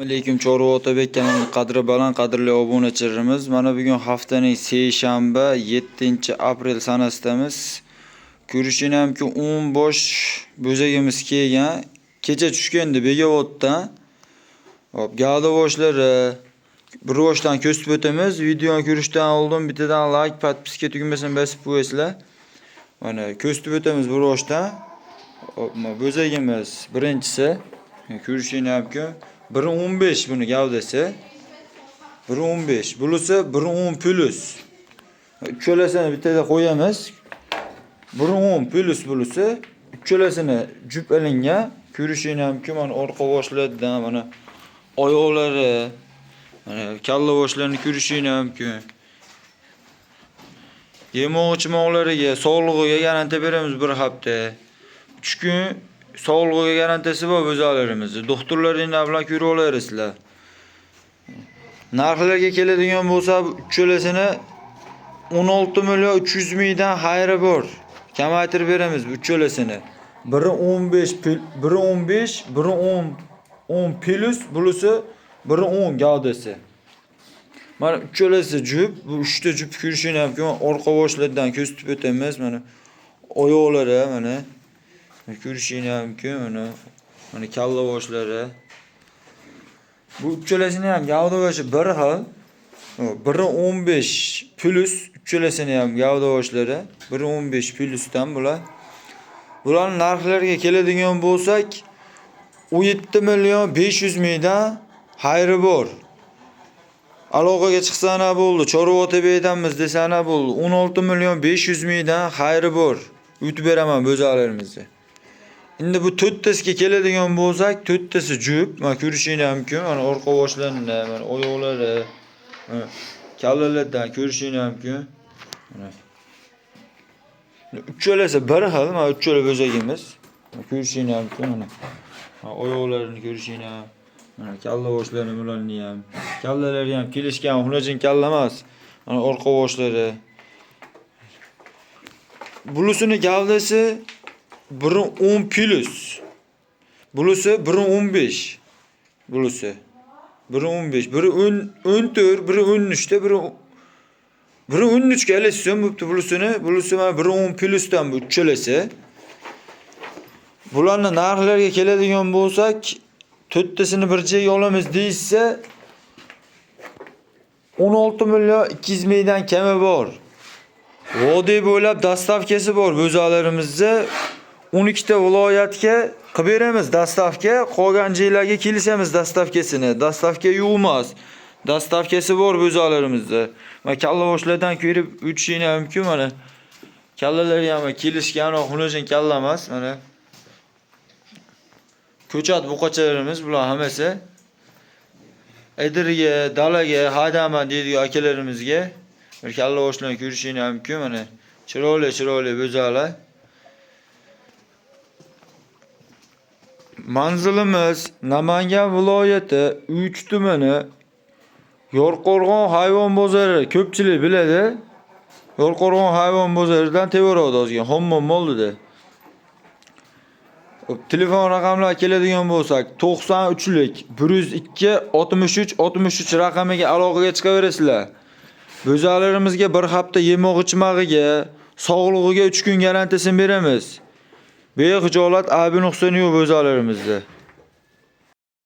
Alaykum Chorva Otabek kanalining qadri baland qadrli obunachilarimiz. Mana bugun haftaning seshanba 7-aprel sanasidamiz. Ko'rishinglar mumkin 10 bosh bo'zagimiz kelgan. Kecha tushgandi Begovoddan. Hop, gavda boshlari bir boshdan ko'rsatib o'tamiz. Videoni ko'rishdan oldin bittadan like, подписка tugmasini bosib qo'yasizlar. Mana ko'rsatib o'tamiz bir boshdan. Hop, bo'zagimiz birinchisi. Ko'rishinglar mumkin. 1.15 buni gavdasi. 1.15. Bunisi 1.10 plus. Uchalasini bittada qo'yamiz. 1.10 plus bunisi. Uchalasini jup ilingan. Ko'rishinglar mumkin mana orqa boshlaridan mana oyoqlari, mana kalla boshlarini ko'rishinglar mumkin. Yemoq ichmoqlariga, sog'lig'iga garantiya beramiz bir hafta. 3 kun sog'lig'iga garantiyasi bor bo'zaqlarimizni. Doktorlaringlar bilan ko'rib olasizlar. Narxlarga keladigan bo'lsa, uchalasini 16 million 300 mingdan xayri bor. Kamaytirib beramiz bu uchalasini. Biri 15, biri 15, biri 10, 10 plus, bunisi biri 10 gavdasi. Mana uchalasi jup, bu uchta jup ko'rishinglar mumkin. Orqa boshlaridan ko'rsatib o'tamiz. Mana oyoqlari mana ko'rishinglar mumkin mana mana kalla boshlari. Bu uchalasini ham gavda boshi bir xil. Biri 15 plus uchalasini ham gavda boshlari biri 15 plusdan bular. Bularning narxlariga keladigan bo'lsak 17 million 500 mingdan xayri bor. Aloqaga chiqsana bo'ldi. Chorva Otabekdanmiz desana bo'ldi. 16 million 500 mingdan xayri bor. O'tib beraman bo'zaqlarimizni. Endi bu to'rttasiga keladigan bo'lsak, to'rttasi jup. Mana ko'rishinglar mumkin. Mana orqa boshlarini, mana oyoqlari, mana kallalardan ko'rishinglar mumkin. Mana uchalasi bir xil, mana uchala bo'zagimiz. Ko'rishinglar mumkin mana. Mana oyoqlarini ko'rishinglar. Mana kalla boshlarini bularni ham. Kallalari ham kelishgan, xunajin kalla emas. Mana orqa boshlari. Bulusini gavdasi 1.10 plus. Bunisi 1.15. Bunisi 1.15, biri 10 14, biri 13'te, biri 13 ga alishsin bo'pti bunisini. Bunisi mana 1.10 plusdan bu uchalasi. Bularni narxlariga keladigan bo'lsak, to'rttasini bir joyga olamiz deyishsa 16 million 200 mingdan kami bor. Vodiy bo'ylab доставка si bor bo'zaqlarimizni 12 ta viloyatga qilib beramiz доставка. Qolgan joylarga kelishamiz доставка sini. Доставка yo'q emas. Доставка si bor bo'zaqlarimizda. Mana kalla boshlardan ko'rib o'tishinglar mumkin mana. Kallalari ham kelishgan, xunajin kalla emas mana. Ko'chat buqachalarimiz bular hammasi. Edirga, dalaga haydaman deydigan akalarimizga bir kalla boshlarni ko'rishinglar mumkin mana. Chiroyli chiroyli bo'zaqlar. Manzilimiz Namangan viloyati Uch tumani Yorqo'rg'on hayvon bozori. Ko'pchilik biladi. Yorqo'rg'on hayvon bozoridan tevaroqda ozgina Hammom oldida. Telefon raqamlari keladigan bo'lsak 93lik 102 63 63 raqamiga aloqaga chiqaverasizlar. Bo'zaqlarimizga bir hafta yemoq ichmog'iga, sog'lig'iga 3 kun garantiyasini beramiz. Bexijolat aybi nuqsoni yo'q bo'zaqlarimizda.